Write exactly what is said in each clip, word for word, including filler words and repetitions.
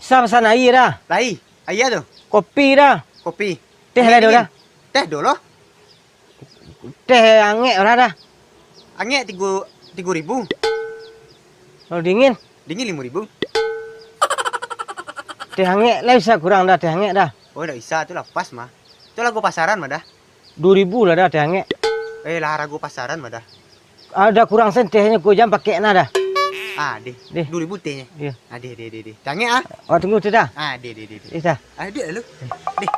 Sa pasan aia dah. Lai, aia tu. Kopi dah. Kopi. Teh lai do dah. Teh do lo. Teh angek dah dah. Angek tigo, tigo ribu. Kalau dingin? Dingin limo ribu. Teh angek lah bisa kurang dah, teh angek dah. Oh, ndak bisa, tu lah pas mah. Tu lagu pasaran mah dah. Duo ribu lah dah teh angek. Eh, lah rago pasaran mah dah. Ada kurang sen tehnyo, ko jam pakai nah dah. Ah, deh. Deh. Duo ribu tehnyo. Iya. Ah, deh, deh, deh, deh. Teh angek ah. Oh, tunggu tu dah. Ah, deh, deh, deh, deh. Iya dah. Ah, deh lu. Deh.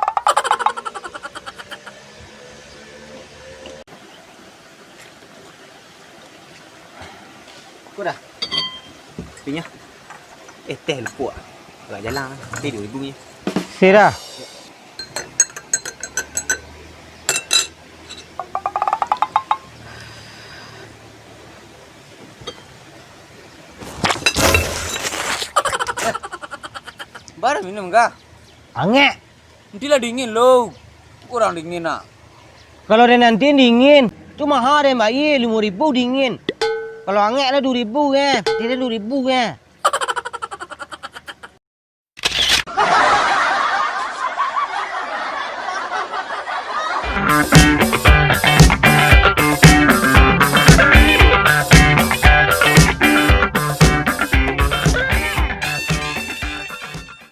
Ko dah. Kopinya. Eh, teh lupo ah. Agak jalang lah. Teh duo ribu nyo. Sirah. Bara minum kah? Angek. Nanti lah dingin lo. Kurang dingin nak. Kalau den nanti dingin, tu maha den bayia, limo ribu dingin. Kalau angek lah duo ribu kan, teh duo ribu kan.